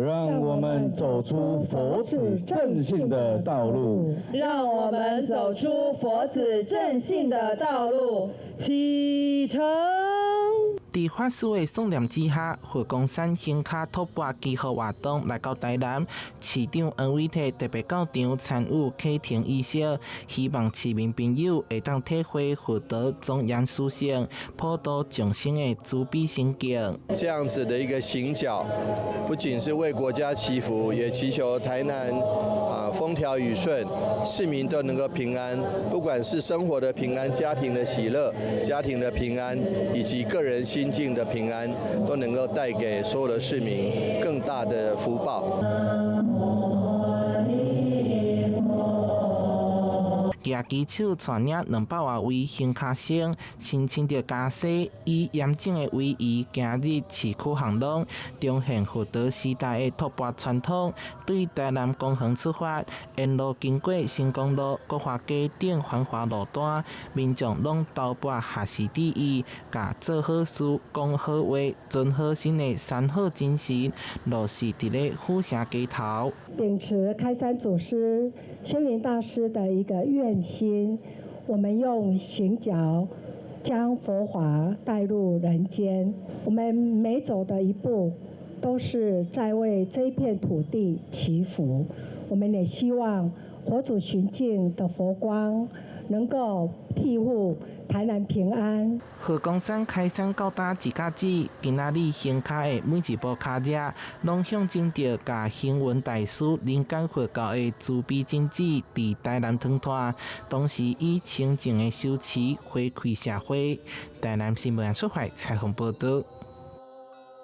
讓我們走出佛子正信的道路。讓我們走出佛子正信的道路。啟程。佇法師的誦念之下，佛光山行跤托缽祈福活動來到台南，市長黃偉哲特別到場參與啟程儀式，希望市民朋友會當體會佛陀莊嚴殊勝、普度眾生的慈悲心境。這樣子的一個行腳，不僅是為國家祈福，也祈求台南啊風調雨順，市民都能夠平安，不管是生活的平安、家庭的喜樂、家庭的平安，以及個人心境的平安，都能夠帶給所有的市民更大的福報。舉旗手帶領200外位行跤僧，身穿著袈裟，以嚴整的威儀行入市區巷弄，重現佛陀時代的托缽傳統。對台南公園出發，沿路經過成功路、國華街等繁華路段，民眾攏投缽合時致意，共做好事、講好話、存好心的三好精神落實佇咧府城街頭。秉持開山祖師星雲大師的一個願心，我們用行腳將佛法帶入人間。我們每走的一步，都是在為這片土地祈福。我們也希望佛祖尋鏡的佛光能夠庇護台南平安。佛光山開山到今一甲子，今仔日行跤的每一步跤跡，攏象徵著共星雲大師人間佛教的慈悲種子佇台南傳播，同時以清淨的修持回饋社會。台南新聞出發採訪報導。